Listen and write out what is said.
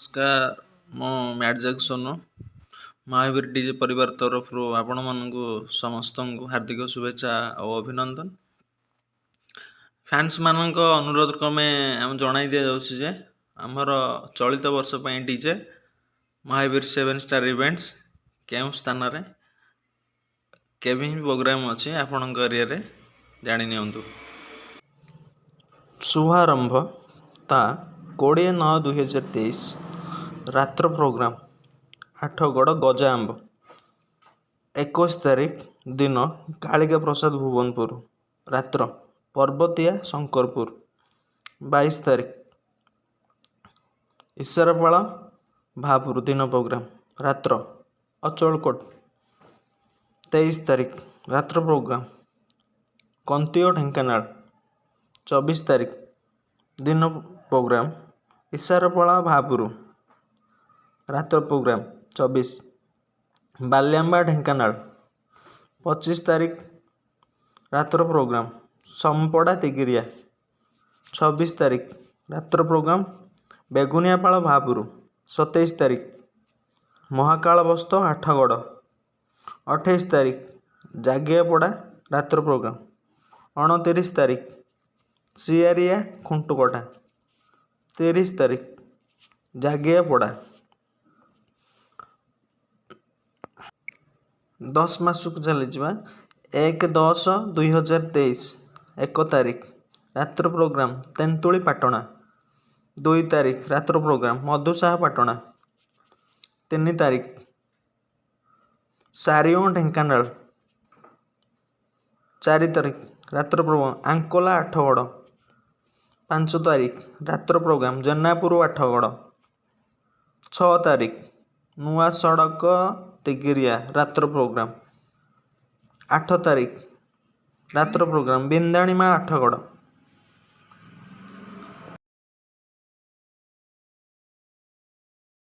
ନମସ୍କାର, ମୁଁ mat Sonu, Mahavir DJ ପରିବାର ତରଫରୁ ଆପଣମାନଙ୍କୁ ସମସ୍ତଙ୍କୁ ହାର୍ଦ୍ଦିକ ଶୁଭେଚ୍ଛା ଆଉ ଅଭିନନ୍ଦନ। ଫ୍ୟାନ୍ସମାନଙ୍କ ଅନୁରୋଧ କ୍ରମେ ଆମେ ଜଣାଇ ଦିଆଯାଉଛି ଯେ ଆମର ଚଳିତ ବର୍ଷ ପାଇଁ DJ Mahabir seven star events କେଉଁ ସ୍ଥାନରେ କେବେ ହିଁ ପ୍ରୋଗ୍ରାମ୍ ଅଛି ଆପଣଙ୍କ ଏରିଆରେ ଜାଣି ନିଅନ୍ତୁ। ଶୁଭାରମ୍ଭ ତା 20/9/2023, ରାତ୍ର ପ୍ରୋଗ୍ରାମ୍ ଆଠଗଡ଼ ଗଜା ଆମ୍ବ। 21 ତାରିଖ ଦିନ କାଳିକା ପ୍ରସାଦ ଭୁବନପୁର, ରାତ୍ର ପର୍ବତିଆ ଶଙ୍କରପୁର। 22 ତାରିଖ ଇଶାରାପାଳ ଭାପୁର, ଦିନ ପ୍ରୋଗ୍ରାମ୍, ରାତ୍ର ଅଚଳକୋଟ। 23 ତାରିଖ ରାତ୍ର ପ୍ରୋଗ୍ରାମ୍ କନ୍ତିଓ ଢେଙ୍କାନାଳ। 24 ତାରିଖ ଦିନ ପ୍ରୋଗ୍ରାମ୍ ଇଶାରାପାଳ ଭାପୁର, ରାତ୍ର ପ୍ରୋଗ୍ରାମ୍ 24 ବାଲିଆମ୍ବା ଢେଙ୍କାନାଳ। 25 ତାରିଖ ରାତ୍ର ପ୍ରୋଗ୍ରାମ୍ ସମ୍ପଡ଼ା ତିଗିରିଆ। 26 ତାରିଖ ରାତ୍ର ପ୍ରୋଗ୍ରାମ୍ ବେଗୁନିଆପାଳ ଭାପୁର। 27 ତାରିଖ ମହାକାଳବସ୍ତ ଆଠଗଡ଼। 28 ତାରିଖ ଜାଗିଆପଡ଼ା ରାତ୍ର ପ୍ରୋଗ୍ରାମ୍। 29 ତାରିଖ ସିଆରିଆ ଖୁଣ୍ଟୁକଟା। 30 ତାରିଖ ଜାଗିଆପଡ଼ା। 10 ମାସକୁ ଚାଲିଯିବା। 1/10/2023, 1 ତାରିଖ ରାତ୍ର ପ୍ରୋଗ୍ରାମ୍ ତେନ୍ତୁଳି ପାଟଣା। 2 ତାରିଖ ରାତ୍ର ପ୍ରୋଗ୍ରାମ୍ ମଧୁସାହ ପାଟଣା। 3 ତାରିଖ ସାରିଓଁ ଢେଙ୍କାନାଳ। 4 ତାରିଖ ରାତ୍ର ପ୍ରୋଗ୍ରାମ୍ ଆଙ୍କୋଲା ଆଠଗଡ଼। 5 ତାରିଖ ରାତ୍ର ପ୍ରୋଗ୍ରାମ୍ ଜେନାପୁର ଆଠଗଡ଼। 6 ତାରିଖ ନୂଆ ସଡ଼କ ତିଗିରିଆ ରାତ୍ର ପ୍ରୋଗ୍ରାମ୍। 8 ତାରିଖ ରାତ୍ର ପ୍ରୋଗ୍ରାମ୍ ବିନ୍ଦାଣିମା ଆଠଗଡ଼।